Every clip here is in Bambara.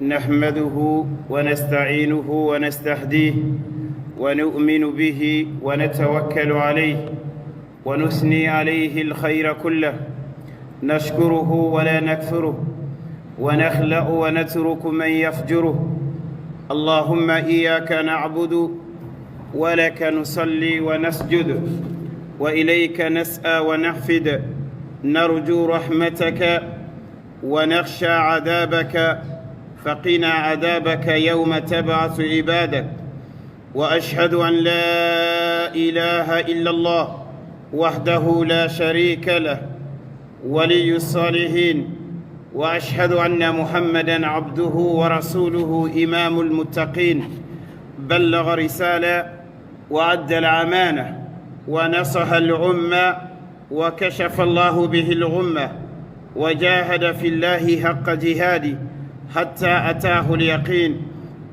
نحمده ونستعينه ونستهديه ونؤمن به ونتوكل عليه ونثني عليه الخير كله، نشكره ولا نكفره، ونخلأ ونترك من يفجره. اللهم إياك نعبد ولك نصلي ونسجد وإليك نسعى ونحفد، نرجو رحمتك ونخشى عذابك، فقنا عذابك يوم تبعث عبادك. واشهد ان لا اله الا الله وحده لا شريك له ولي الصالحين، واشهد ان محمدا عبده ورسوله امام المتقين، بلغ رساله وادى الامانه ونصح الامه وكشف الله به الغمه، وجاهد في الله حق جهاده حتى اتاه اليقين،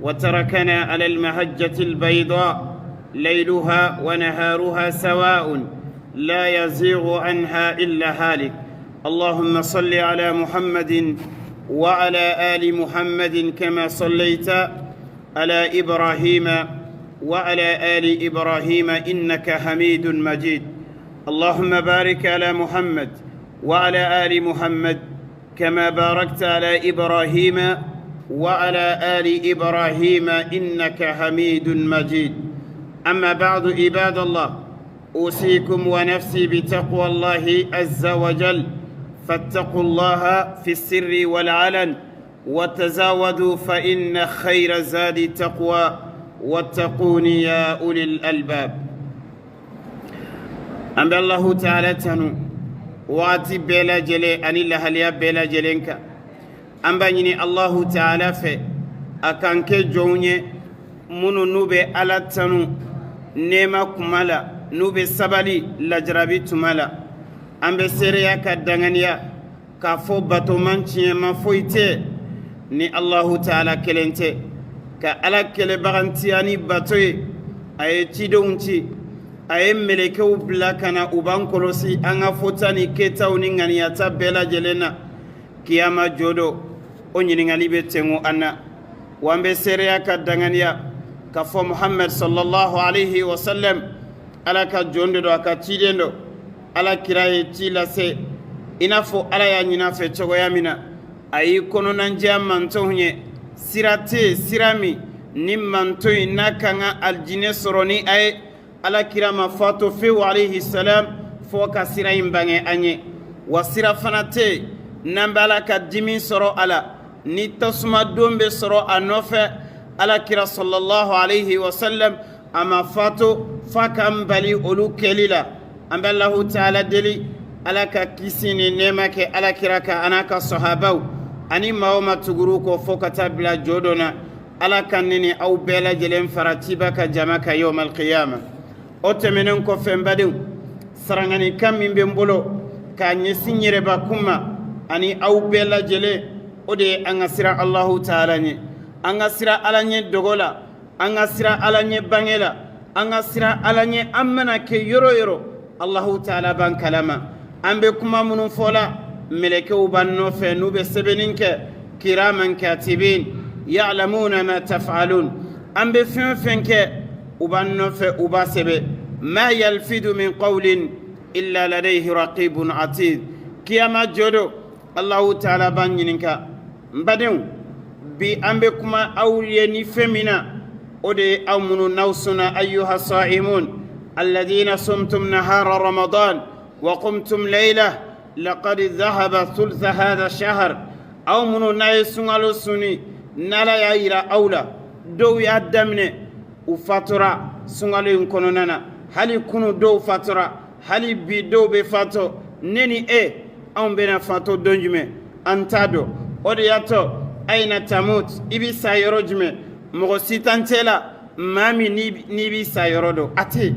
وتركنا على المهجه البيضاء ليلها ونهارها سواء لا يزيغ عنها الا هالك. اللهم صل على محمد وعلى ال محمد كما صليت على ابراهيم وعلى ال ابراهيم انك حميد مجيد. اللهم بارك على محمد وعلى ال محمد كما باركت على ابراهيم وعلى ال ابراهيم انك حميد مجيد. اما بعد، عباد الله، اوصيكم ونفسي بتقوى الله عز وجل، فاتقوا الله في السر والعلن، وتزودوا فان خير زاد التقوى، واتقون يا اولي الالباب. An bɛ Allahu taala tanu waati bɛɛ lajɛlen ani lahaliya bɛɛ lajɛlen kan. An b'a ɲini Allahu taala fɛ a k'an kɛ jɔnw ye minnu n'u bɛ Ala tanu nɛɛma kuma la, n'u bɛ sabali lajarabi tuma la. An bɛ seereya ka danganiya k'a fɔ batoman tiɲɛma foyi tɛ ni Allahu taala kelen tɛ, ka Ala kɛlɛbagantiya ni bato ye. A ye cidenw ci, a ye mɛlɛkɛw bila ka na u b'an kɔlɔsi an ka fɔta ni kɛtaw ni ŋaniyata bɛɛ lajɛlen na. Kiyama jɔ don, o ɲininkali bɛ tɛnku an na. Wa an bɛ seereya ka danganiya k'a fɔ Muhamad sallallahu alaihi wa sallam, Ala ka jɔn de don, a ka ciden don. Ala kira ye ci lase i n'a fɔ Ala y'a ɲini a fɛ cogoya min na. A y'i kɔnɔnajɛya mantɔnw ye, sira tɛ yen, sira min ni mantɔn in n'a kan ka alijinɛ sɔrɔ ni a ye. Ala kira ma fato fewu alayhi salam fo ka sira in bange an ye. Wa sira fana tɛ yen n'an bɛ Ala ka dimi sɔrɔ a la, ni tasuma don bɛ sɔrɔ a nɔfɛ. Ala kira sallallahu alayhi wa sallam, a ma fato f'a k'an bali olu kɛli la. An bɛ Alahu taala deli, Ala ka kisi ni nɛɛma kɛ Ala kira kan, a n'a ka sahabaw ani maa o maa tugur'u kɔ fo ka taa bila jɔ dɔ na. Ala ka ne ni aw bɛɛ lajɛlen fara ciba ka jama kan yawmal qiyama. O tɛmɛnen kɔfɛ, n badenw, saranganikan min bɛ n bolo k'a ɲɛsin n yɛrɛbakun ma ani aw bɛɛ lajɛlen, o de ye an ka siran Alahu taala ɲɛ, an ka siran Ala ɲɛ dogo la, an ka siran Ala ɲɛ bange la, an ka siran Ala ɲɛ an mana kɛ yɔrɔ yɔrɔ. Alahu taala b'an kalama. An bɛ kuma minnu fɔ la, mɛlɛkɛw b'an nɔfɛ n'u bɛ sɛbɛnni kɛ, kiraman katibin ya'lamuna ma taf'alun. An bɛ fɛn o fɛn kɛ, u b'an nɔfɛ, u b'a sɛbɛn. Ma yalfidu min qawlin illa ladayhi raqibun atid. Kiyama jɔ don, Alahu taala b'an ɲininka. N badenw, bi an bɛ kuma aw ye ni fɛn min na, o de ye aw minnu n'aw sunna, ayyuha sa'imun alladhina sumtum nahara ramadan wa qumtum layla laqad dhahaba thultha hadha shahr. Aw minnu n'a ye sunkalo sunni, n'Ala y'a yira aw la, dɔw y'a daminɛ, u fatura sunkalo in kɔnɔna na. Hali kunu dɔw fatura, hali bi dɔw bɛ fatɔ. Ne ni e, anw bɛna fatɔ don jumɛn, an t'a dɔn. O de y'a to, ayina tamut, i bɛ sa yɔrɔ jumɛn, mɔgɔ si t'an cɛ la maa min n'i b'i sa yɔrɔ dɔn, a tɛ yen.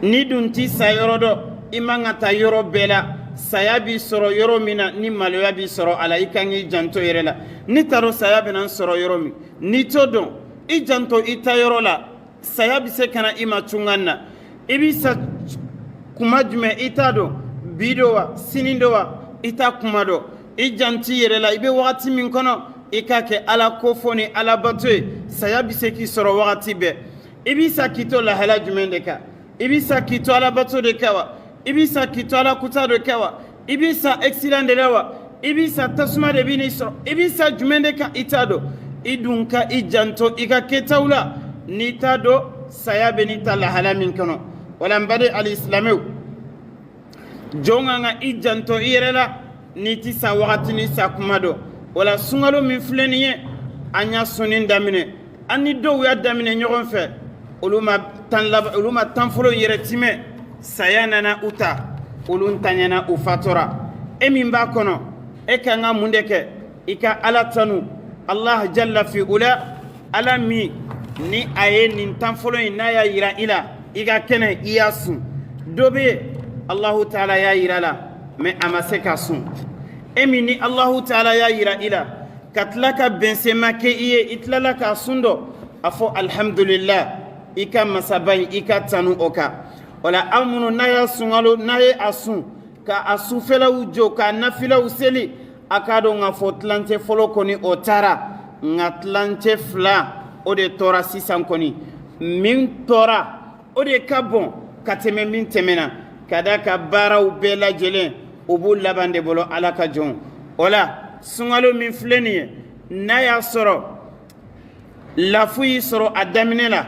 N'i dun t'i sa yɔrɔ dɔn, i man ka taa yɔrɔ bɛɛ la. Saya b'i sɔrɔ yɔrɔ min na, ni maloya b'i sɔrɔ a la, i kan k'i janto yɛrɛ la. N'i t'a dɔn saya bɛna n sɔrɔ yɔrɔ min, n'i t'o dɔn, i janto i ta yɔrɔ la. Saya bɛ se ka na i ma tungan na. I bɛ sa kuma jumɛn, i t'a dɔn. Bi don wa, sini don wa, i t'a kuma dɔn. I janto i yɛrɛ la. I bɛ wagati min kɔnɔ, I k'a kɛ Ala kofɔ ni Ala bato ye. Saya bɛ se k'i sɔrɔ wagati bɛɛ. I bɛ sa k'i to lahala jumɛn de kan? I bɛ sa k'i to Ala bato de kan wa? I bɛ sa k'i to Ala kuta de kan wa? I bɛ sa accident de la wa? I bɛ sa tasuma de bɛ n'i sɔrɔ? I bɛ sa jumɛn de kan, i t'a dɔn. I dun ka i janto i ka kɛtaw la, n'i t'a dɔn saya bɛ n'i ta lahala min kɔnɔ. O la, n baden alisilamɛw, jɔn kan ka i janto i yɛrɛ la n'i ti sa wagati ni sa kuma dɔn. O la, sunkalo min filɛ nin ye, an y'a sunni daminɛ, an ni dɔw y'a daminɛ ɲɔgɔn fɛ, olu ma tan laban, olu ma tan fɔlɔ yɛrɛ timɛ, saya nana u ta, olu ntanyana, u fatora. E min b'a kɔnɔ, e kan ka mun de kɛ? I ka Ala tanu, Allah jalla fi ula, Ala min ni a ye nin tan fɔlɔ in n'a y'a yira i la, i ka kɛnɛ, i y'a sun. Dɔ bɛ yen, Allahu taala y'a yira la, mais a ma se ka sun. E min ni Allahu taala y'a yira i la, ka tila ka bɛnsema kɛ i ye, i tilala k'a sun dɔ, a fɔ alhamdulillah, i ka masaba in, i ka tanu o kan. O la, aw minnu n'a y'a sunkalo, n'a ye a sun ka a sufɛlaw jɔ, ka nafilaw seli, a k'a dɔn k'a fɔ tilancɛ fɔlɔ kɔni, o taara, nka tilancɛ fila o de tora sisan kɔni. Min tora, o de ka bon ka tɛmɛ min tɛmɛna, ka da ka baaraw bɛɛ lajɛlen, u b'u laban de bolo Ala ka jɔn. O la, sunkalo min filɛ nin ye, n'a y'a sɔrɔ lafu y'i sɔrɔ a daminɛ la,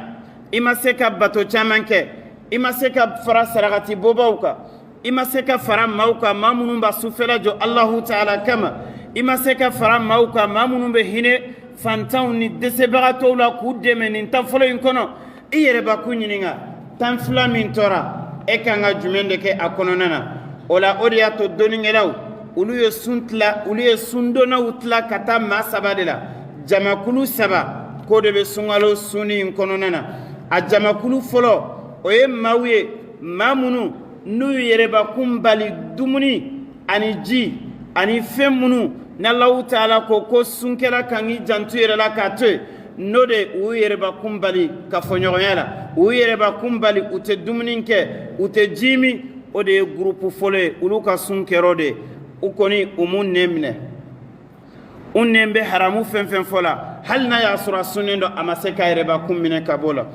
i ma se ka bato caman kɛ, i ma se ka fara sarakati bɔbaw kan, i ma se ka fara maaw kan, maa minnu b'a sufɛla jɔ Alahu taala kama, i ma se ka fara maaw kan, maa minnu bɛ hinɛ fantanw ni dɛsɛbagatɔw la k'u dɛmɛ nin tan fɔlɔ in kɔnɔ, i yɛrɛ bakun ɲininka, 12 min tora, e kan ka jumɛn de kɛ a kɔnɔna na? O la, o de y'a to dɔnnikɛlaw, olu ye sun tila, olu ye sundonnaw tila ka taa maa saba de la. Jamakulu saba k'o de bɛ sunkalo sunni in kɔnɔna na. A jamakulu fɔlɔ, o ye maaw ye, maa minnu n'u y'u yɛrɛbakun bali dumuni ani ji ani fɛn minnu n'Alahu taala ko ko sunkɛla kan k'i janto yɛrɛ la k'a to yen, n'o de u y'u yɛrɛbakun bali kafoɲɔgɔnya la, u y'u yɛrɛbakun bali, u tɛ dumuni kɛ, u tɛ ji min. O de ye gurupu fɔlɔ ye. Olu ka sun kɛr'o de ye. U kɔni, u m'u nɛn minɛ, u nɛn bɛ haramu fɛn fɛn fɔ la, hali n'a y'a sɔrɔ a sunnen don, a ma se k'a yɛrɛbakun minɛ ka bɔ o la.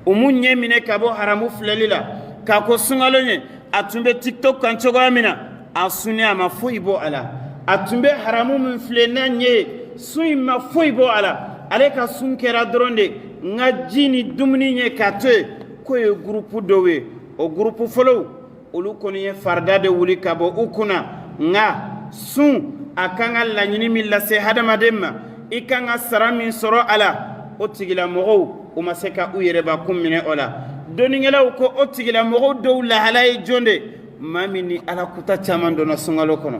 U m'u ɲɛ minɛ ka bɔ haramu filɛli la k'a ko sunkalo ɲɛ. A tun bɛ TikTok kan cogoya min na, a sunnen, a ma foyi bɔ a la. A tun bɛ haramu min filɛ n'a ɲɛ ye, sun in ma foyi bɔ a la. Ale ka sun kɛra dɔrɔn de n ka ji ni dumuni ye k'a to yen. K'o ye gurupu dɔw ye. O gurupu fɔlɔw, olu kɔni ye farida de wuli ka bɔ u kunna, nka sun a kan ka laɲini min lase hadamaden ma, i kan ka sara min sɔrɔ a la, o tigilamɔgɔw, u ma se ka u yɛrɛbakun minɛ o la. Dɔnnikɛlaw ko o tigilamɔgɔw dɔw lahala ye jɔn de? Maa min ni Ala kuta caman donna sunkalo kɔnɔ.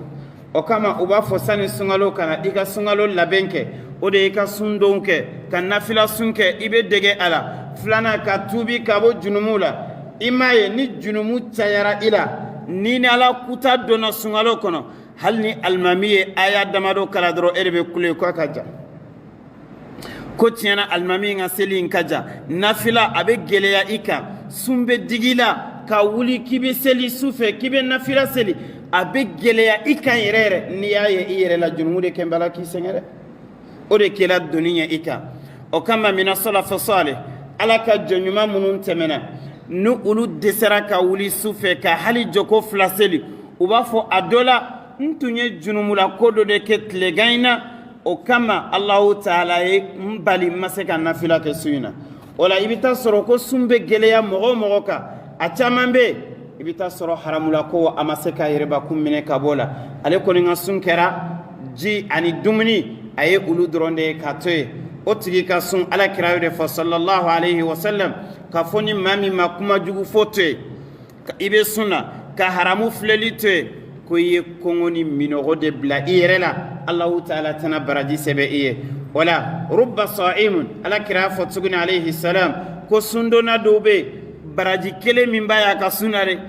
O kama, u b'a fɔ sani sunkalo ka na, i ka sunkalo labɛn kɛ, o de y'i ka sundonw kɛ, ka nafila sun kɛ, i bɛ dege a la. Filanan, ka tuubi ka bɔ junumu la. I m'a ye, ni junumu cayara i la, ni ni Ala kuta donna sunkalo kɔnɔ, hali ni alimami ye aya damadɔ kalan dɔrɔn, e de bɛ kule k'a ka jan, ko tiɲɛna, alimami in ka seli in ka jan. Nafila a bɛ gɛlɛya i kan, sun bɛ digi i la ka wuli k'i bɛ seli su fɛ, k'i bɛ nafila seli, a bɛ gɛlɛya i kan yɛrɛ yɛrɛ. N'i y'a ye i yɛrɛ la, jurumu de kɛn b'a la k'i sɛgɛn dɛ, o de kɛra doni ye i kan. O kama, mina salafu salih, Ala ka jɔn ɲuman minnu tɛmɛna, ni olu dɛsɛra ka wuli su fɛ ka hali jɔko fila seli, u b'a fɔ a dɔ la: n tun ye jurumula ko dɔ de kɛ tilegan in na, o kama Alahu taala ye n bali, n ma se ka nafila kɛ su in na. O la, i bɛ taa sɔrɔ ko sun bɛ gɛlɛya mɔgɔ o mɔgɔ kan, a caman bɛ yen, i bɛ taa sɔrɔ haramula ko, a ma se k'a yɛrɛbakun minɛ ka bɔ o la. Ale kɔni ka sun kɛra ji ani dumuni, a ye olu dɔrɔn de ye k'a to yen. O tigi ka sun, Ala kira y'o de fɔ sallallahu alayhi wa sallam, k'a fɔ ni maa min ma kuma jugu fɔ to yen, i bɛ sun na, ka haramu filɛli to yen, ko i ye kɔngɔ ni minɔgɔ de bila i yɛrɛ la, Alahu taala tɛna baraji sɛbɛn i ye. O la, rubba sa'imun, Ala kira y'a fɔ tuguni alayhi salam, ko sundonna dɔw bɛ yen, baraji kelen min b'a y'a ka sun na dɛ,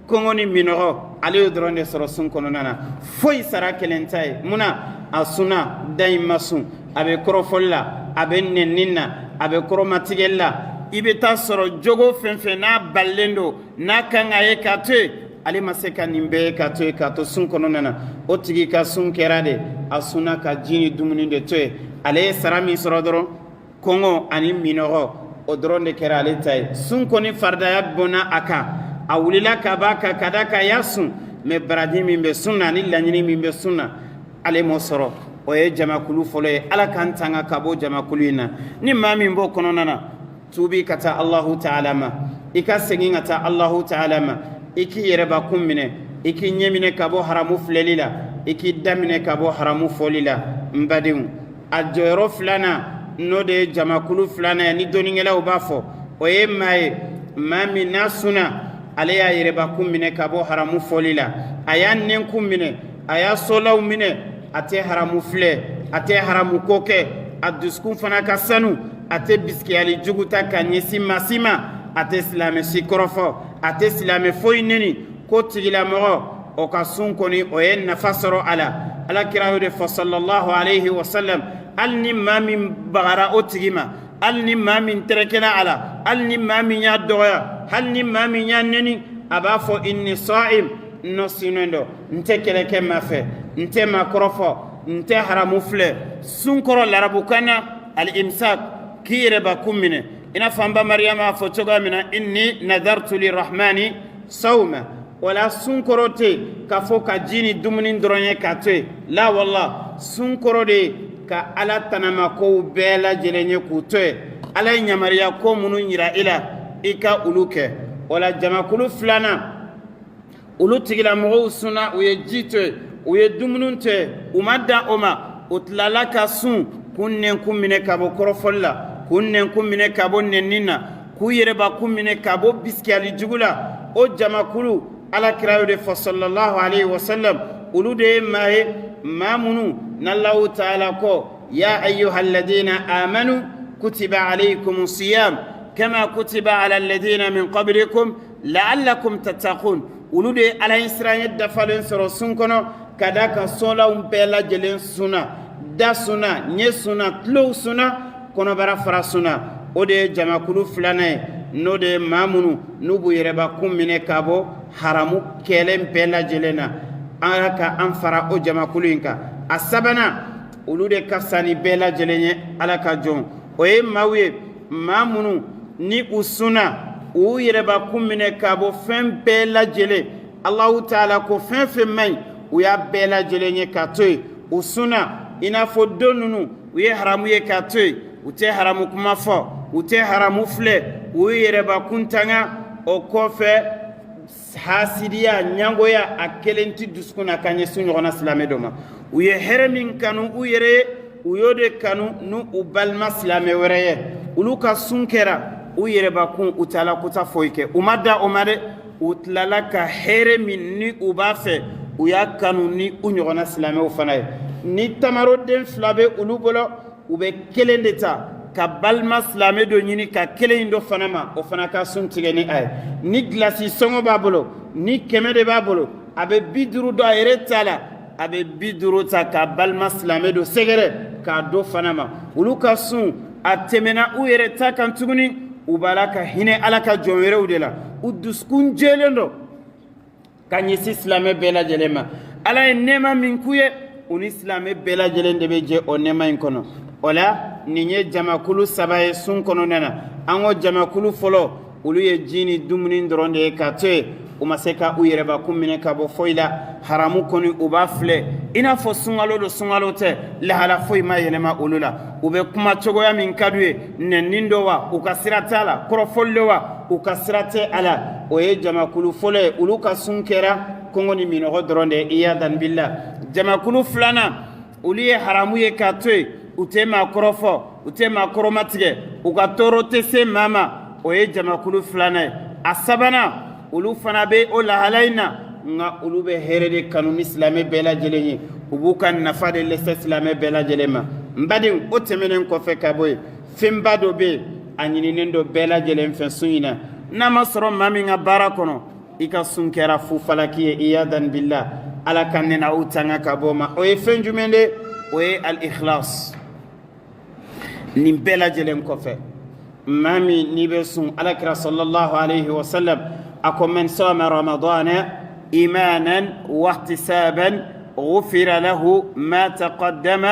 kɔngɔ ni minɔgɔ, ale y'o dɔrɔn de sɔrɔ sun kɔnɔna na, foyi sara kelen t'a ye. Mun na? A sunna, da in ma sun, a bɛ kɔrɔfɔli la, a bɛ nɛnni na, a bɛ kɔrɔmatigɛli la. I bɛ taa sɔrɔ jogo fɛn fɛn n'a balilen don, n'a kan ka ye k'a to yen, Ale ma se ka nin bɛɛ ka to yen k'a to sun kɔnɔna na. O tigi ka sun kɛra de, a sunna ka ji ni dumuni de to yen. Ale ye sara min sɔrɔ dɔrɔn, kɔngɔ ani minɔgɔ, o dɔrɔn de kɛra ale ta ye. Sun kɔni faridaya bɔnna a kan, a wulila ka b'a kan ka d'a kan a y'a sun, mais baraji min bɛ sun na ani laɲini min bɛ sun na, ale m'o sɔrɔ. O ye jamakulu fɔlɔ ye. Ala k'an tanga ka bɔ jamakulu in na. Ni maa min b'o kɔnɔna na, tuubi ka taa Alahu taala ma, i ka segin ka taa Alahu taala ma, i k'i yɛrɛbakun minɛ, i k'i ɲɛ minɛ ka bɔ haramu filɛli la, i k'i da minɛ ka bɔ haramu fɔli la. N badenw, a jɔyɔrɔ filanan, n'o de ye jamakulu filanan ye ni dɔnnikɛlaw b'a fɔ, o ye maa ye, maa min n'a sunna, ale y'a yɛrɛbakun minɛ ka bɔ haramu fɔli la, a y'a nɛnkun minɛ, a y'a sɔlaw minɛ, a tɛ haramu filɛ, a tɛ haramu ko kɛ, a dusukun fana ka sanu, a tɛ bisikiyali jugu ta ka ɲɛsin maa si ma, a tɛ silamɛ si kɔrɔfɔ, a tɛ silamɛ foyi neni. K'o tigilamɔgɔ, o ka sun kɔni, o ye nafa sɔrɔ a la. Ala kira y'o de fɔ sallallahu alayhi wa sallam. Hali ni maa min bagara o tigi ma, hali ni maa min tɛrɛkɛla a la, hali ni maa min y'a dɔgɔya, hali ni maa min y'a neni, a b'a fɔ inni sa'im, n nɔ sunnen don, n tɛ kɛlɛ kɛ maa fɛ, n tɛ maa kɔrɔfɔ, n tɛ haramu filɛ. Sun kɔrɔ larabukan na al-imsak, k'i yɛrɛbakun minɛ, i n'a fɔ an ba Mariyama y'a fɔ cogoya min na inni nadartu lirahmani sawma. Wala sun kɔrɔ tɛ k'a fɔ ka ji ni dumuni dɔrɔn ye k'a to yen. La wala, sun kɔrɔ de ye ka Ala tanamakow bɛɛ lajɛlen ye k'u to yen. Ala ye yamaruya ko minnu yira i la, i ka olu kɛ. Wala jamakulu filanan, olu tigilamɔgɔw sunna, u ye ji to yen, u ye dumuni to yen. U ma dan o ma, u tilala ka sun k'u nɛnkun minɛ ka bɔ kɔrɔfɔli la, k'u nɛnkun minɛ ka bɔ nɛnni na, k'u yɛrɛbakun minɛ ka bɔ bisikiyali jugu la. O jamakulu, Ala kira y'o de fɔ sallallahu alayhi wa sallam, olu de ye maa ye, maa minnu n'Alahu taala ko ya ayyuha alladhina amanu kutiba alaykum siyam kama kutiba ala alladhina min qablikum la'allakum tattaqun. Olu de ye Ala ɲɛsiranɲɛ dafalen sɔrɔ sun kɔnɔ, ka d'a kan sɔlaw bɛɛ lajɛlen sunna, da sunna, ɲɛ sunna, tulow sunna, kɔnɔbara fara sunna. O de ye jamakulu filanan ye, n'o de ye maa minnu n'u b'u yɛrɛbakun minɛ ka bɔ haramu kɛlen bɛɛ lajɛlen na. Ala ka an fara o jamakulu in kan. A sabanan, olu de ka fisa ni bɛɛ lajɛlen ye, Ala ka jɔn, o ye maaw ye, maa minnu ni u sunna, u yɛrɛbakun minɛ ka bɔ fɛn bɛɛ lajɛlen. Alahu taala ko fɛn fɛn man ɲi, u y'a bɛɛ lajɛlen ye k'a to yen. U sunna i n'a fɔ don ninnu, u ye haramu ye k'a to yen, u tɛ haramu kuma fɔ, u tɛ haramu filɛ, u y'u yɛrɛbakun tanga. O kɔfɛ, hasidiya, ɲangoya, a kelen tɛ dusukun na ka ɲɛsin ɲɔgɔnna silamɛ dɔ ma. U ye hɛrɛ min kanu u yɛrɛ ye, u y'o de kanu n'u u balima silamɛ wɛrɛ ye. Olu ka sun kɛra u yɛrɛbakun, u tɛ Ala kuta foyi kɛ. U ma da o ma dɛ, u tilala ka hɛrɛ min ni u b'a fɛ, u y'a kanu ni u ɲɔgɔnna silamɛw fana ye. Ni tamaroden fila bɛ olu bolo, u bɛ kelen de ta ka balima silamɛ dɔ ɲini ka kelen in dɔ fana ma, o fana ka sun tigɛ ni a ye. Ni gilasi sɔngɔ b'a bolo, ni 100 de b'a bolo, a bɛ 50 dɔ a yɛrɛ ta la, a bɛ 50 ta ka balima silamɛ dɔ sɛgɛrɛ k'a dɔ fana ma. Olu ka sun, a tɛmɛna u yɛrɛ ta kan tuguni, u b'a la ka hinɛ Ala ka jɔn wɛrɛw de la. U dusukun jɛlen don ka ɲɛsin silamɛ bɛɛ lajɛlen ma. Ala ye nɛɛma min k'u ye, u ni silamɛ bɛɛ lajɛlen de bɛ jɛ o nɛɛma in kɔnɔ. O la, nin ye jamakulu saba ye sun kɔnɔna na. An ko jamakulu fɔlɔ, olu ye ji ni dumuni dɔrɔn de ye ka to yen, u ma se ka u yɛrɛbakun minɛ ka bɔ foyi la. Haramu kɔni, u b'a filɛ i n'a fɔ sunkalo don, sunkalo tɛ, lahala foyi ma yɛlɛma olu la. U bɛ kuma cogoya min ka d'u ye, nɛnni don wa, u ka sira t'a la, kɔrɔfɔli don wa, u ka sira tɛ a la. O ye jamakulu fɔlɔ ye, olu ka sun kɛra kɔngɔ ni minɔgɔ dɔrɔn de ye, iyadan billah. Jamakulu filanan, olu ye haramu ye k'a to yen, u tɛ maa kɔrɔfɔ, u tɛ maa kɔrɔmatigɛ, u ka tɔɔrɔ tɛ se maa ma. O ye jamakulu filanan ye. A sabanan, olu fana bɛ o lahala in na, nka olu bɛ hɛrɛ de kanu ni silamɛ bɛɛ lajɛlen ye, u b'u ka nafa de lase silamɛ bɛɛ lajɛlen ma. N badenw, o tɛmɛnen kɔfɛ ka bɔ yen, fɛnba dɔ bɛ yen, a ɲininen don bɛɛ lajɛlen fɛ sun in na. N'a ma sɔrɔ maa min ka baara kɔnɔ, i ka sun kɛra fufalaki ye, iyadan billah. Ala ka ne n'aw tanga ka bɔ ma. O ye fɛn jumɛn de? O ye al-ikhlas. Nin bɛɛ lajɛlen kɔfɛ, maa min n'i bɛ sun, Alakira sallallahu alayhi wa sallam a ko man sama ramadana إيمانا واحتسابا غفر له ما تقدم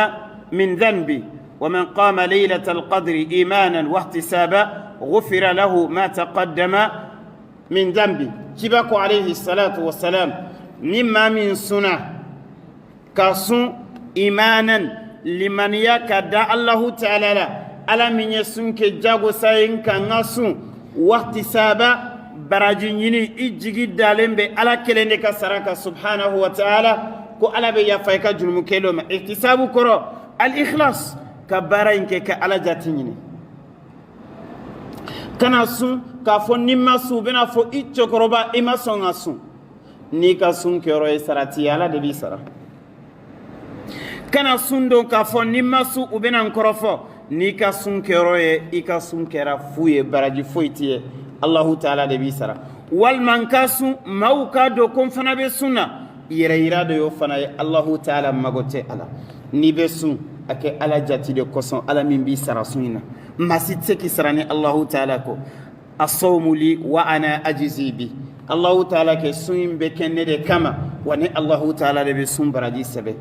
من ذنبه ومن قام ليلة القدر إيمانا واحتسابا غفر له ما تقدم من ذنبه. Ciba ko عليه الصلاة والسلام ni maa min sunna ka sun إيمانا limaniya ka da Allahu taala la, Ala min ye sun kɛ jagosa ye n kan, n ka sun, واحتسابا baraji ɲini, i jigi dalen bɛ Ala kelen de ka sara kan سبحانه وتعالى, ko Ala bɛ yafa i ka jurumu kɛlenw ma. احتساب kɔrɔ الإخلاص, ka baara in kɛ ka Ala jati ɲini. Kana sun k'a fɔ n'i ma sun, u bɛna fɔ i cɛkɔrɔba i ma sɔn ka sun. N'i ka sun kɛyɔrɔ ye sarati ye, Ala de b'i sara. Kana sun don k'a fɔ n'i ma sun, u bɛna n kɔrɔfɔ. N'i ka sun kɛyɔrɔ ye i ka sun kɛra fu ye, baraji foyi t'i ye, Allahu taala de b'i sara. Walima n ka sun maaw k'a dɔn ko n fana bɛ sun na, yɛrɛ yira de y'o fana ye, Allahu taala mago tɛ a la. N'i bɛ sun, a kɛ Ala jati de kosɔn, Ala min b'i sara sun in na, maa si tɛ se k'i sara ni Allahu taala kɔ. الصوم لي وأنا أجزي به. Allahu taala kɛ sun in bɛ kɛ ne de kama, wa ni Allahu taala de bɛ sun baraji sɛbɛn.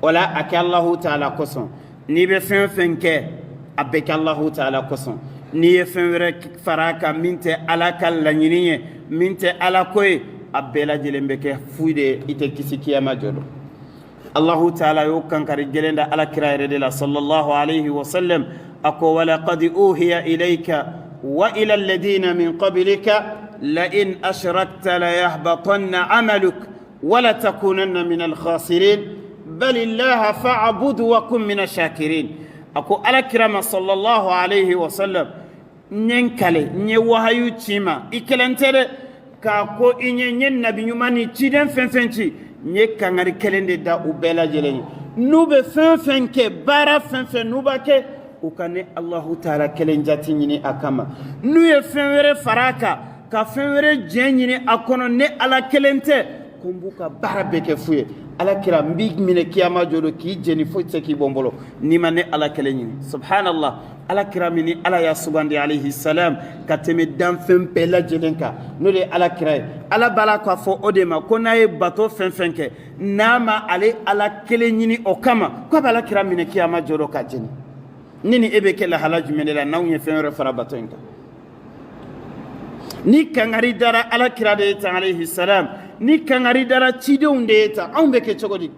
O la, a kɛ Allahu taala kosɔn. N'i bɛ fɛn fɛn kɛ, a bɛ kɛ Allahu taala kosɔn. N'i ye fɛn wɛrɛ fara a kan min tɛ Ala ka laɲini ye, min tɛ Ala ko ye, a bɛɛ lajɛlen bɛ kɛ fu de ye, i tɛ kisi kiyama jɔ don. Allahu taala y'o kankari gɛlɛn da Ala kira yɛrɛ de la صلى الله عليه وسلم. A ko: ولقد أوحي إليك وإلى الذين من قبلك لئن أشركت ليحبطن عملك ولتكونن من الخاسرين بل الله فاعبد وكن من الشاكرين. A ko Ala kira ma صلى الله عليه وسلم, n ye n kale, n ye wahayu ci ma, i kelen tɛ dɛ, k'a ko i ɲɛ, n ye nabi ɲuman ni ciden fɛn fɛn ci, n ye kangari kelen de da u bɛɛ lajɛlen ye: n'u bɛ fɛn fɛn kɛ, baara fɛn fɛn n'u b'a kɛ, u ka ne Allahu taala kelen jati ɲini a kama. N'u ye fɛn wɛrɛ fara a kan, ka fɛn wɛrɛ jɛ ɲini a kɔnɔ, ne Ala kelen tɛ, ko n b'u ka baara bɛɛ kɛ fu ye. Ala kira, n b'i minɛ kiyama jɔ don k'i jeni, foyi tɛ se k'i bɔ n bolo n'i ma ne Ala kelen ɲini. سبحان الله. Ala kira min ni Ala y'a sugandi عليه السلام ka tɛmɛ danfɛn bɛɛ lajɛlen kan, n'o de ye Ala kira ye, Ala b'a la k'a fɔ o de ma ko n'a ye bato fɛn fɛn kɛ, n'a ma ale Ala kelen ɲini o kama, k'a bɛ Ala kira minɛ kiyama jɔ don ka jeni. Ni ni e bɛ kɛ lahala jumɛn de la n'anw ye fɛn wɛrɛ fara bato in kan? Ni kangari dara Ala kira de ye tan عليه السلام, ni kangari dara cidenw de ye tan, anw bɛ kɛ cogo di?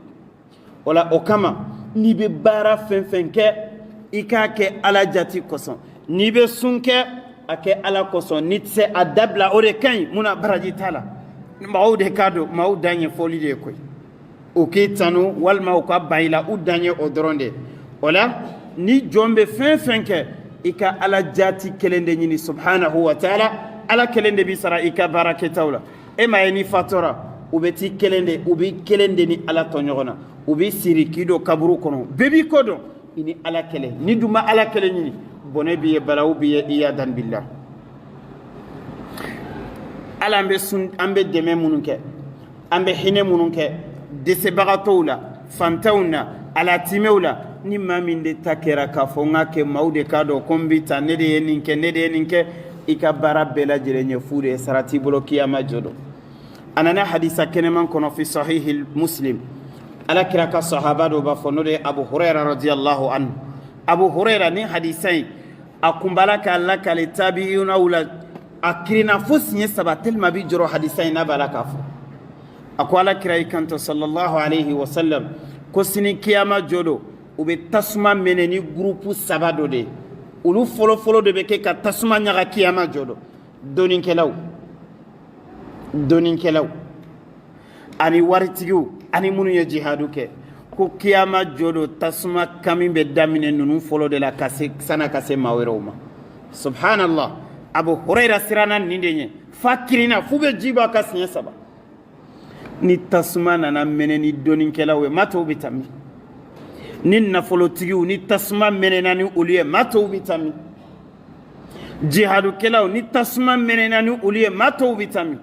O la, o kama, n'i bɛ baara fɛn fɛn kɛ, i k'a kɛ Ala jati kosɔn. N'i bɛ sun kɛ, a kɛ Ala kosɔn. N'i tɛ se, a dabila, o de ka ɲi. Munna? Baraji t'a la. Maaw de k'a dɔn, maaw dan ye fɔli de ye koyi. U k'i tanu walima u ka ban i la, u dan ye o dɔrɔn de ye. O la, ni jɔn bɛ fɛn fɛn kɛ, i ka Ala jati kelen de ɲini سبحانه وتعالى. Ala kelen de b'i sara i ka baara kɛtaw la. E m'a ye, ni fatɔra, u bɛ t'i kelen de, u b'i kelen de ni Ala tɔ ɲɔgɔn na, u b'i siri k'i don kaburu kɔnɔ, bɛɛ b'i kɔ dɔn, i ni Ala kelen. Ni dun ma Ala kelen ɲini, bɔnɛ b'i ye, balawu b'i ye, عياذا بالله. Ala, an bɛ sun, an bɛ dɛmɛ minnu kɛ, an bɛ hinɛ minnu kɛ dɛsɛbagatɔw la, fantanw na, alatimɛw la, ni maa min de ta kɛra k'a fɔ n ka kɛ maaw de k'a dɔn ko n bɛ taa, ne de ye nin kɛ, ne de ye nin kɛ, i ka baara bɛɛ lajɛlen ye fu de ye, sara t'i bolo kiyama jɔ don. A nana hadisa kɛnɛman kɔnɔ في صحيح مسلم. Ala kira ka sahaba dɔ b'a fɔ, n'o de ye Abu Hurayra رضي الله عنه. Abu Hurayra ni hadisa in, a kun b'a la k'a lakale tabi'unaw la, a kirinna fo siɲɛ saba tellement a bɛ jɔrɔ hadisa in n'a b'a la k'a fɔ. A ko Ala kira y'i kanto صلى الله عليه وسلم ko sini kiyama jɔ don, u bɛ tasuma mɛnɛ ni groupe saba dɔ de ye. Olu fɔlɔfɔlɔ de bɛ kɛ ka tasuma ɲaga kiyama jɔ don: dɔnnikɛlaw, dɔnnikɛlaw ani waritigiw ani minnu ye jihadu kɛ. Ko kiyama jɔ don, tasuma kami bɛ daminɛ ninnu fɔlɔ de la ka se sanna ka se maa wɛrɛw ma. سبحان الله. Abu Hurayra siranna nin de ɲɛ fa kirinna f'u bɛ ji bɔ a ka siɲɛ saba. Ni tasuma nana mɛnɛ ni dɔnnikɛlaw ye, maa tɔw bɛ taa min? Ni nafolotigiw, ni tasuma mɛnɛna ni olu ye, maa tɔw bɛ taa min? Jihadukɛlaw, ni tasuma mɛnɛna ni olu ye, maa tɔw bɛ taa min?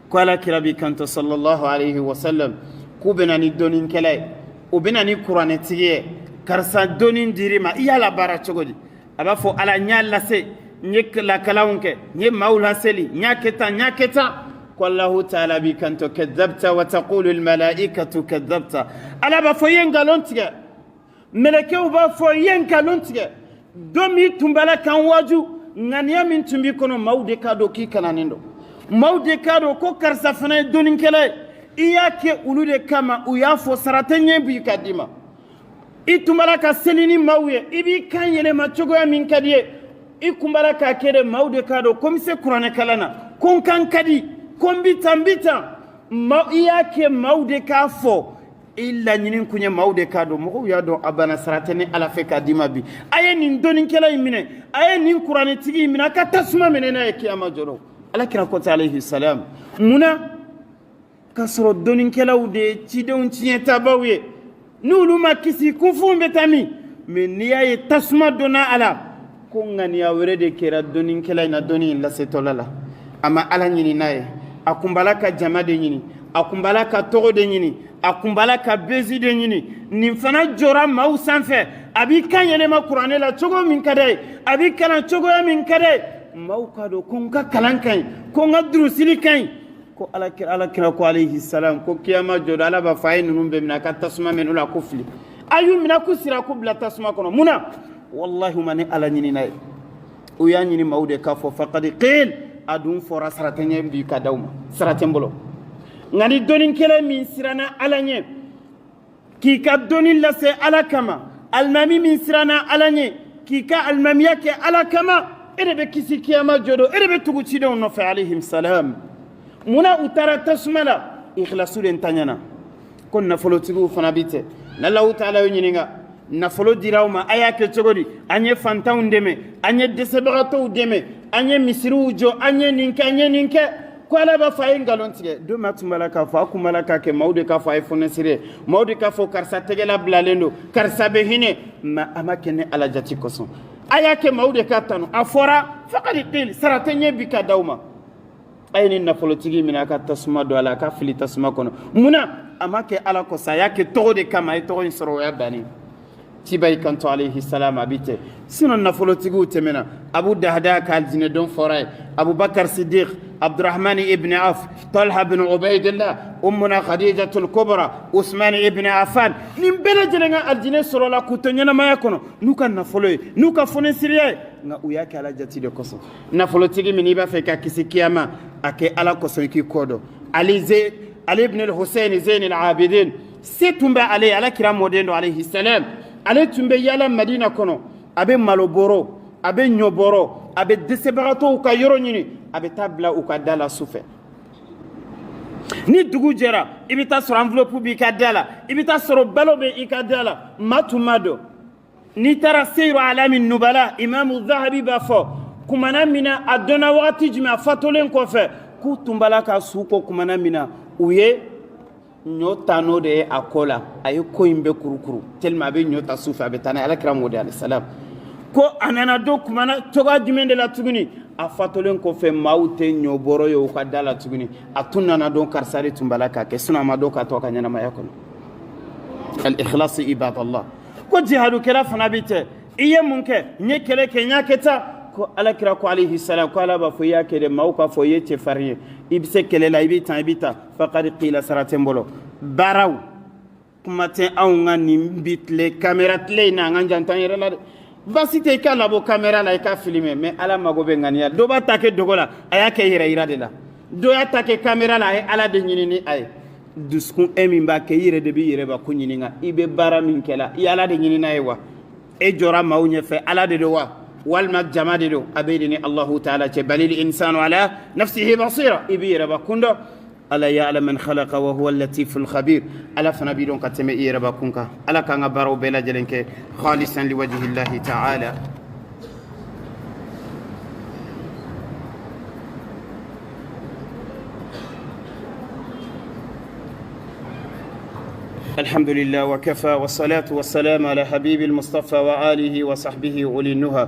Ko Ala kira b'i kanto صلى الله عليه وسلم k'u bɛna ni dɔnnikɛla ye, u bɛna ni kuranɛtigi ye. Karisa, dɔnni dir'i ma, i y'a labaara cogo di? A b'a fɔ: Ala, n y'a lase, n ye lakalanw kɛ, n ye maaw laseli, n y'a kɛ tan, n y'a kɛ tan. Ko Allahu taala b'i kanto kadhabta wa taqulu almalaikatu kadhabta. Ala b'a fɔ i ye nkalon tigɛ, mɛlɛkɛw b'a fɔ i ye nkalon tigɛ. Don min tun b'a la k'an waaju, ŋaniya min tun b'i kɔnɔ, maaw de k'a dɔn k'i kalannen don, maaw de k'a dɔn ko karisa fana ye dɔnnikɛla ye. I y'a kɛ olu de kama, u y'a fɔ, sara tɛ ɲɛ bi ka d'i ma. I tun b'a la ka seli ni maaw ye, i b'i kan yɛlɛma cogoya min ka di ye, i kun b'a la k'a kɛ de maaw de k'a dɔn ko n bɛ se kuranɛ kalan na, ko n kan ka di, ko n bi tan n bi tan. Ma i y'a kɛ maaw de k'a fɔ, i laɲini kun ye maaw de k'a dɔn. Mɔgɔw y'a dɔn, a banna, sara tɛ ne Ala fɛ k'a d'i ma bi. A ye nin dɔnnikɛla in minɛ, a ye nin kuranɛtigi in minɛ, a ka tasuma minɛ n'a ye kiyama jɔ. Ala kira ko ten alayhi salam. Mun na k'a sɔrɔ dɔnnikɛlaw de ye cidenw tiɲɛtabaw ye? N'olu ma kisi, kunfinw bɛ taa min? Mais n'i y'a ye tasuma donna a la, ko ŋaniya wɛrɛ de kɛra dɔnnikɛla in na. Dɔnni in lasetɔla la, a ma Ala ɲini n'a ye, a kun b'a la ka jama de ɲini, a kun b'a la ka tɔgɔ de ɲini, a kun b'a la ka bezi de ɲini. Nin fana jɔra maaw sanfɛ, a b'i kan yɛlɛma kuranɛ la cogo min ka d'a ye, a b'i kalan cogoya min ka d'a ye, maaw k'a dɔn ko n ka kalan ka ɲi, ko n ka durusili ka ɲi. Ko ala kira, ala kira ko alayhi salam, ko kiyama jɔ don, Ala b'a fɔ a ye ninnu bɛɛ minɛ, a ka tasuma minɛ la. Ko fili a y'u minɛ, k'u sira, k'u bila tasuma kɔnɔ. Mun na? Wallahi, u ma ne Ala ɲini n'a ye, u y'a ɲini maaw de k'a fɔ. Faqad qil, a dun fɔra, sara tɛ ɲɛ bi ka d'aw ma, sara tɛ n bolo. Nka ni dɔnnikɛla min siranna Ala ɲɛ k'i ka dɔnni lase Ala kama, alimami min siranna Ala ɲɛ k'i ka alimamiya kɛ Ala kama, e de bɛ kisi kiyama jɔ don, e de bɛ tugu cidenw nɔfɛ alayhim salam. Munna u taara tasuma la? Ikhlasu de ntanyana. Ko nafolotigiw fana bi tɛ n'Alahu taala y'u ɲininka, nafolo dira aw ma, a y'a kɛ cogo di? An ye fantanw dɛmɛ, an ye dɛsɛbagatɔw dɛmɛ, an ye misiriw jɔ, an ye nin kɛ, an ye nin kɛ. Ko Ala b'a fɔ a ye nkalon tigɛ. Don min a tun b'a la k'a fɔ, a kun b'a la k'a kɛ maaw de k'a fɔ a ye fonisire ye, maaw de k'a fɔ karisa tɛgɛla bilalen don, karisa bɛ hinɛ. Ma a ma kɛ ne Ala jati kosɔn, a y'a kɛ maaw de ka tanu. A fɔra faqad qil, sara tɛ ɲɛ bi ka d'aw ma. A ye nin nafolotigi minɛ, a ka tasuma don a la, a ka fili tasuma kɔnɔ. Mun na? A ma kɛ Ala kosɔn, a y'a kɛ tɔgɔ de kama. A ye tɔgɔ in sɔrɔ, o y'a bannen. Ciba i kanto alayhi salam, a bi tɛ sinon nafolotigiw tɛmɛna. Abu Dahda ka aljinɛ don fɔra ye, Abubakar Siddiq, Abdurrahman ibn Auf, Talha bin Ubaidillah, Ummuna Khadijatul Kubra, Usman ibn Affan, nin bɛɛ lajɛlen ka aljinɛ sɔrɔla k'u to ɲɛnamaya kɔnɔ n'u ka nafolo ye, n'u ka fonisiriya ye. Nka u y'a kɛ Ala jati de kosɔn. Nafolotigi min i b'a fɛ ka kisi kiyama, a kɛ Ala kosɔn, i k'i kɔ dɔn. Ali ibn al-Hussein Zain al-Abidin, se tun bɛ ale ye, Ala kira mɔden don alayhi salam. Ale tun bɛ yala Madina kɔnɔ, a bɛ malo bɔrɔ, a bɛ ɲɔ bɔrɔ, a bɛ dɛsɛbagatɔw ka yɔrɔ ɲini, a bɛ taa bila u ka da la su fɛ. Ni dugu jɛra, i bɛ taa sɔrɔ enveloppe b'i ka da la, i bɛ taa sɔrɔ balo bɛ i ka da la. Maa tun ma dɔn. N'i taara Seyru Alami Nubala, Imamu Zahabi b'a fɔ kumana min na, a dɔnna wagati jumɛn, a fatolen kɔfɛ, k'u tun b'a la ka su ko kumana min na, u ye ɲɔ ta n'o de ye a kɔ la. A ye ko in bɛɛ kurukuru tellement a bɛ ɲɔ ta su fɛ, a bɛ taa n'a ye. Ala kira m'o de alayhi salam. Ko a nana don kumana cogoya jumɛn de la tuguni? A fatolen kɔfɛ, maaw tɛ ɲɔ bɔrɔ ye u ka da la tuguni. A tun nana dɔn karisa de tun b'a la k'a kɛ, sinon a ma dɔn k'a to a ka ɲɛnamaya kɔnɔ. Al-ikhlas ibadallah. Ko jihadukɛla fana bi tɛ, i ye mun kɛ? N ye kɛlɛ kɛ, n y'a kɛ tan. Ko Ala kira ko alayhi salam, ko Ala b'a fɔ i y'a kɛ de maaw k'a fɔ i ye cɛfarin ye, i bɛ se kɛlɛ la, i bɛ tan, i bɛ tan. Faqad qila, sara tɛ n bolo. Baaraw kuma tɛ anw ka nin bi tile kamera tile in na, an ka janto an yɛrɛ la dɛ. Baasi tɛ i ka labɔ kamera la, i ka filmer, mais Ala mago bɛ ŋaniya. Dɔ b'a ta kɛ dogo la, a y'a kɛ yɛrɛ yira de la. Dɔ y'a ta kɛ kamera la, a ye Ala de ɲini ni a ye. Dusukun e min b'a kɛ, i yɛrɛ de b'i yɛrɛ bakun ɲininka, i bɛ baara min kɛ la, i Ala de ɲini n'a ye wa? E jɔra maaw ɲɛfɛ, Ala de don wa, walima jama de don? A bɛ de ni Allahu taala cɛ. Balil insanu ala nafsihi basira. I b'i yɛrɛ bakun dɔn. Ala ya'lam man khalaqa wa huwa al-latiful khabir. Ala fana b'i dɔn ka tɛmɛ i yɛrɛ bakun kan. Ala k'an ka baaraw bɛɛ lajɛlen kɛ khalisan liwajhillahi ta'ala. الحمد لله وكفى، والصلاة والسلام على حبيب المصطفى وآله وصحبه أولي النهى.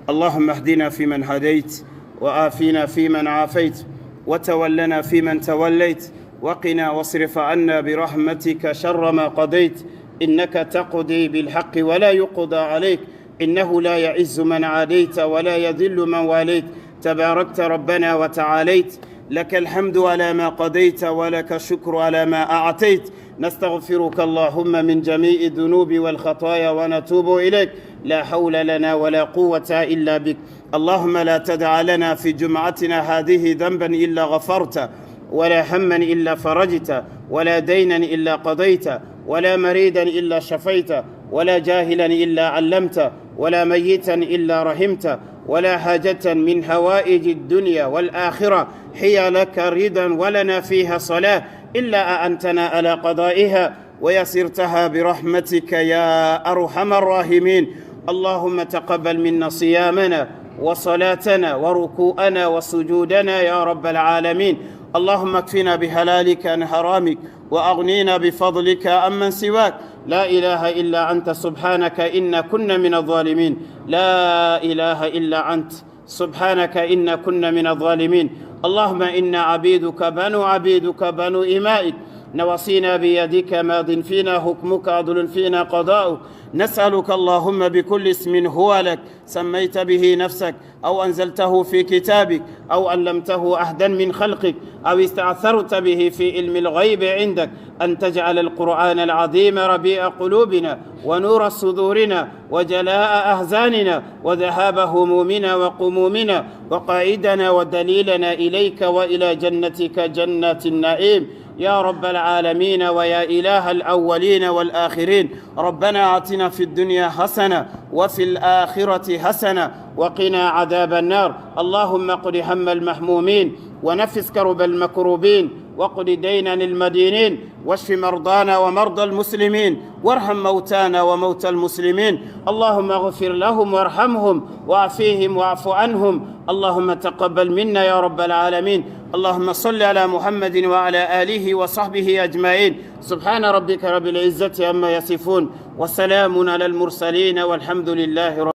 اللهم اهدنا فيمن هديت، وآفينا فيمن عافيت، وتولنا فيمن توليت، وقنا واصرف عنا برحمتك شر ما قضيت. إنك تقضي بالحق ولا يقضى عليك، إنه لا يعز من عاديت ولا يذل من واليت. تباركت ربنا وتعاليت. لك الحمد على ما قضيت ولك الشكر على ما أعطيت. نستغفرك اللهم من جميع الذنوب والخطايا ونتوب إليك. لا حول لنا ولا قوة إلا بك. اللهم لا تدع لنا في جمعتنا هذه ذنبا إلا غفرت، ولا هما إلا فرجت، ولا دينا إلا قضيت، ولا مريدا إلا شفيت، ولا جاهلا إلا علمت، ولا ميتا إلا رحمت، ولا حاجة من هوائج الدنيا والآخرة هي لك رضا ولنا فيها صلاة إلا أأنتنا على قضائها ويسرتها برحمتك يا أرحم الراحمين. اللهم تقبل منا صيامنا وصلاتنا وركوعنا وسجودنا يا رب العالمين. اللهم اكفنا بحلالك عن حرامك وأغنينا بفضلك عمن سواك. لا إله إلا أنت سبحانك إنا كنا من الظالمين. لا إله إلا أنت سبحانك إنا كنا من الظالمين. اللهم إنا عبيدك بنو عبيدك بنو إمائك، نوصينا بيدك، ماض فينا حكمك، عدل فينا قضاؤك. نسألك اللهم بكل اسم هو لك سميت به نفسك، أو أنزلته في كتابك، أو علمته أحدا من خلقك، أو استأثرت به في علم الغيب عندك، أن تجعل القرآن العظيم ربيع قلوبنا ونور صدورنا وجلاء أحزاننا وذهاب همومنا وقمومنا وقائدنا ودليلنا إليك وإلى جنتك جنات النعيم يا رب العالمين ويا إله الأولين والآخرين. ربنا آتنا في الدنيا حسنة وفي الآخرة حسنة وقنا عذاب النار. اللهم قد هم المهمومين ونفس كرب المكروبين وقد دينا للمدينين واشف مرضانا ومرضى المسلمين وارحم موتانا وموتى المسلمين. اللهم اغفر لهم وارحمهم وعافيهم واعف عنهم. اللهم تقبل منا يا رب العالمين. اللهم صل على محمد وعلى آله وصحبه أجمعين. سبحان ربك رب العزة عما يصفون وسلام على المرسلين والحمد لله رب